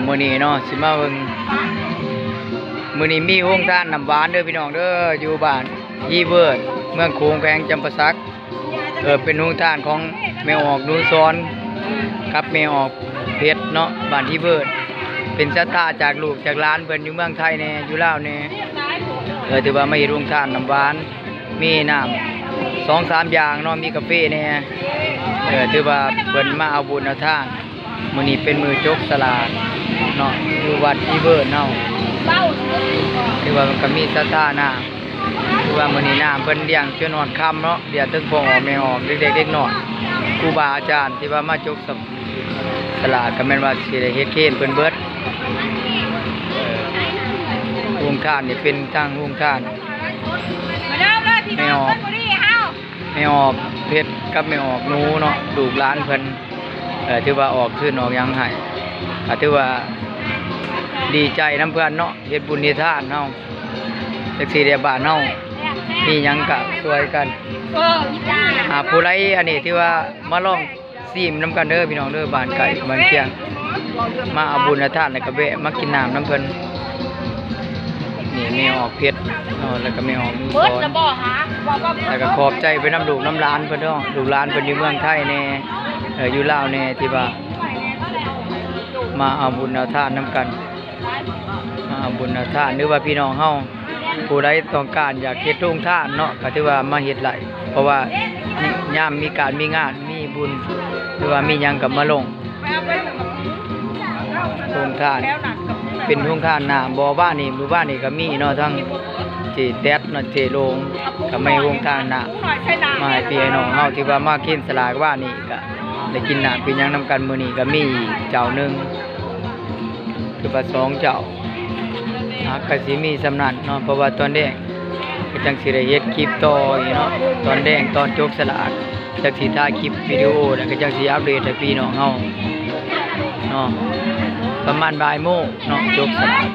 ມື້ນີ້ເນາະ ຊິມາເບິ່ງ ມື້ນີ້ມີໂຮງທານນ້ຳຫວານເດີພີ່ນ້ອງເດີ ຢູ່ບ້ານຮີເວີດ ເມືອງໂຂງ ແຂວງຈຳປາສັກ. ເອີ ເປັນໂຮງທານຂອງແມ່ອອກ ໜູສອນ ກັບແມ່ອອກເພັດເນາະ ບ້ານຮີເວີດ ເປັນສັດທາຈາກລູກຈາກຫຼານເພິ່ນ ຢູ່ເມືອງໄທແດ່ ຢູ່ລາວແດ່. ເອີ ຖືວ່າມາເຮັດໂຮງທານນ້ຳຫວານ ມີນ້ຳສອງສາມຢ່າງເນາະ ມີກາເຟແດ່. ເອີ ຖືວ່າເພິ່ນມາເອົາບຸນເອົາທານ ມື້ນີ້ເປັນມື້ຈົກສະຫຼາກເນາະ ຢູ່ວັດຮີເວີດເຮົາ. ຖືວ່າມັນກໍມີສັດທານຳ ຄືວ່າມື້ນີ້ນ້ຳເພິ່ນລ້ຽງຈົນຮອດຄ່ຳເນາະ ລ້ຽງເຖິງພໍ່ອອກແມ່ອອກ ເດັກເລັກເດັກນ້ອຍ ຄູບາອາຈານທີ່ວ່າມາຈົກສະ ສະຫຼາກ ກໍແມ່ນວ່າຊິໄດ້ເຮັດເຄນເພິ່ນເບິດ. ເອີ ໂຮງທານນີ້ເປັນທາງໂຮງທານ ແມ່ອອກ ແມ່ອອກເພັດກັບແມ່ອອກໜູເນາະ ລູກຫຼານເພິ່ນ ເອີ ຖືວ່າອອກທຶນອອກຫຍັງໃຫ້ ກໍຖືວ່າດີໃຈນຳເພິ່ນເນາະ ເຮັດບຸນເຮັດທານເຮົາ ຈັກຊິໄດ້ ບ້ານເຮົາມີຫຍັງກະຊ່ວຍກັນ. ເອີ ອີ່ຫຼ້າ ອ່າ ຜູ້ໃດອັນນີ້ຖືວ່າມາລອງຊີມນຳກັນເດີພີ່ນ້ອງເດີ ບ້ານໃກ້ບ້ານຄຽງ ມາເອົາບຸນເອົາທານ ແລ້ວກະແວະມາກິນນ້ຳນຳເພິ່ນ. ນີ້ແມ່ອອກເພັດເນາະ ແລ້ວກະແມ່ອອກໜູສອນ ແລ້ວກະຂອບໃຈໄປນຳລູກນຳຫຼານເພິ່ນເນາະ ລູກຫຼານເພິ່ນຢູ່ເມືອງໄທແດ່ ເອີ ຢູ່ລາວແດ່ ທີ່ວ່າມາເອົາບຸນເອົາທານນຳກັນ. ມາເອົາບຸນເອົາທານ ຫຼືວ່າພີ່ນ້ອງເຮົາຜູ້ໃດຕ້ອງການຢາກເຮັດໂຮງທານເນາະ ກໍຖືວ່າມາເຮັດໄດ້ ເພາະວ່າຍາມມີການມີງານ ມີບຸນ ຫຼືວ່າມີຫຍັງກໍມາລົງໂຮງທານ. ເປັນໂຮງທານນ້ຳບໍ່ ວານນີ້ ມື້ວານນີ້ກໍມີເນາະ ທັງເຈແຕັດເນາະ ເຈໂລງ ກໍມາໃຫ້ໂຮງທານນ້ຳ ມາໃຫ້ພີ່ໃຫ້ນ້ອງເຮົາທີ່ວ່າມາກິນສະຫຼາກວານນີ້ ກໍໄດ້ກິນນ້ຳກິນຫຍັງນຳກັນ. ມື້ນີ້ກໍມີອີກເຈົ້າໜຶ່ງ ຄືວ່າສອງເຈົ້າ ອ່າ ກໍຊິມີສ່ຳນັ້ນເນາະ ເພາະວ່າຕອນແລງກໍຈັ່ງຊິໄດ້ເຮັດຄລິບຕໍ່ອີກເນາະ ຕອນແລງຕອນຈົກສະຫຼາກ ຈັກຊິຖ່າຍຄລິບວິດີໂອ ແລ້ວກໍຈັ່ງຊິອັບເດດໃຫ້ພີ່ນ້ອງເຮົາເນາະ ປະມານບ່າຍໂມງເນາະ ຈົກສະຫຼາກ.